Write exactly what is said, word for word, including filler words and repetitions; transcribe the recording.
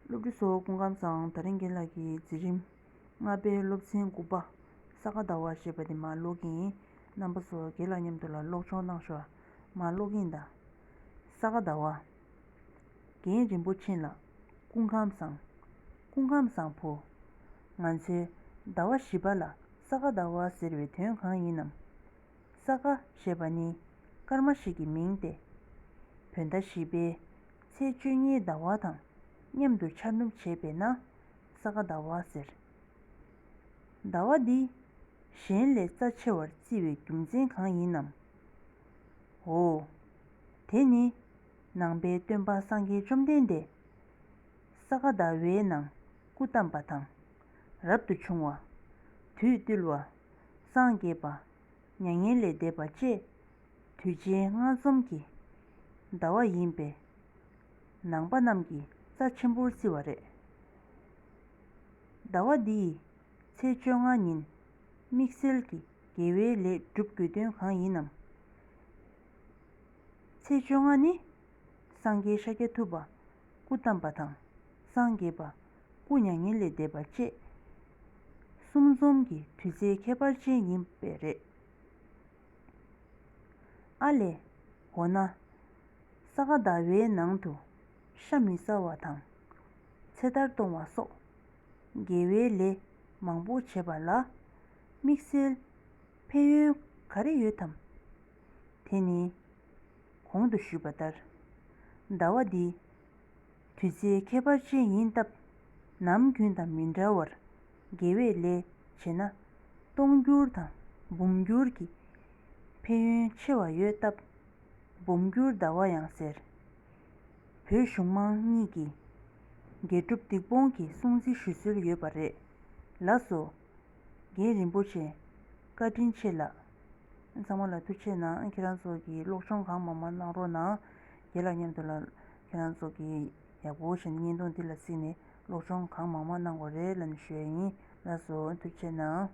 སློབ་ཕྲུག་ཚོ་སྐུ་ཁམས་བཟང་། དེ་རིང་རྒན་ལགས་ཀྱིས་འཛིན་རིམ་ལྔ་པའི་སློབ་ཚན་དགུ་པ་ས་ག་ཟླ་བ་ཞེས་པ་དེ་མར་ཀློག་གི་ཡིན། རྣམ་པ་ཚོ་རྒན་ལགས་མཉམ་དུ་ལ་ཀློག་སྦྱོང་གནང་ཤོག་མར་ཀློག་གི་ཡིན་ད། ས་ག་ཟླ་བ། རྒན་རིན་པོ་ཆེ་ལགས། སྐུ་ཁམས་བཟང་། སྐུ་ཁམས་བཟང་ཕོ། ང་ཚོའི་ཟླ་བ་བཞི་པ་ལ་ས་ག་ཟླ་བ་ཟེར་བའི་དོན་གང་ཡིན་ནམ། ས་ག་ཞེས་པ་ནི་སྐར་མ་ཞིག་གི་མིང་སྟེ། བོད་ཟླ་བཞི་པའི་ཚེས་བཅོ་ལྔའི་ཟླ་བ་དང་མཉམ་དུ་འཆར་སྣུབ་བྱས་པས་ན་ས་ག་ཟླ་བ་ཟེར། ཟླ་བ་འདི་གཞན་ལས་རྩ་ཆེ་བར་བརྩི་བའི་རྒྱུ་མཚན་གང་ཡིན་ནམ། འོ། དེ་ནི་ནང་པའི་སྟོན་པ་སངས་རྒྱས་བཅོམ་ལྡན་འདས་ས་ག་ཟླ་བའི་ནང་སྐུ་བལྟམས་པ་དང་། རབ་ཏུ་བྱུང་བ། དུས་བཏུལ་བ། སངས་རྒྱས་པ། མྱ་ངན་ལས་འདས་པ་བཅས་དུས་ཆེན་ལྔ་འཛོམས་ཀྱི་ཟླ་བ་ཡིན་པས། ནང་པ་རྣམས་ཀྱིས་རྩ་ཆེན་པོར་བརྩི་བ་རེད། ཟླ་བ་འདི་ཡི་ཚེས་བཅོ་ལྔ་ཉིན་དམིགས་བསལ་གྱི་དགེ་བའི་ལས་སྒྲུབ་དགོས་དོན་གང་ཡིན་ནམ། ཚེས་བཅོ་ལྔ་ནི་སངས་རྒྱས་ཤཱཀྱ་ཐུབ་པ་སྐུ་བལྟམས་པ་དང་སངས་རྒྱས་པ་སྐུ་མྱ་ངན་ལས་འདས་པ་བཅས་གསུམ་འཛོམས་ཀྱི་དུས་ཚེས་ཁྱད་པར་ཅན་ཡིན་པས་རེད། ཨ་ལས། འོ་ན། ས་ག་ཟླ་བའི་ནང་དུ་ཤ་མི་ཟ་བ་དང་། ཚེ་ཐར་གཏོང་བ་སོགས་དགེ་བའི་ལས་མང་པོ་བྱེད་པ་ལ་དམིགས་བསལ་ཕན་ཡོན་ག་རེ་ཡོད་དམ། དེ་ནི་གོང་དུ་ཞུས་པ་ལྟར། ཟླ་བ་འདི་དུས་ཚེས་ཁྱད་པར་ཅན་ཡིན་སྟབས། ནམ་རྒྱུན་དང་མི་འདྲ་བར་དགེ་བའི་ལས་བྱས་ན་སྟོང་འགྱུར་དང་འབུམ་འགྱུར་གྱི་ཕན་ཡོན་ཆེ་བ་ཡོད་སྟབས། འབུམ་འགྱུར་ཟླ་བ་ཡང་ཟེར། བོད་གཞུང་མང་གཉིས་ཀྱི་དགེ་སྒྲུབ་སྡིག་སྤོང་གི་སྲུང་བརྩི་ཞུ་སྲོལ་ཡོད་པ་རེད། ལགས་སོ། རྒན་རིན་པོ་ཆེ། བཀའ་དྲིན་ཆེ་ལགས། ཚང་མ་ལ་ཐུགས་རྗེ་གནང་། ཁྱེད་རང་ཚོ་གིས་སློབ་སྦྱོང་གང་མང་མང་གནང་རོགས་གནང་། རྒན་ལགས་མཉམ་དུ་ལ་ཁྱེད་རང་ཚོ་གིས་ཡག་པོ་བྱས་ནས་བརྙན་ཐུང་འདི་ལ་གཟིགས་ནས་སློབ་སྦྱོང་གང་མང་མང་གནང་དགོས་རེད་ལབ་ནས་ཞུ་ཡ་ཡིན། ལགས་སོ། ཐུགས་རྗེ་གནང་།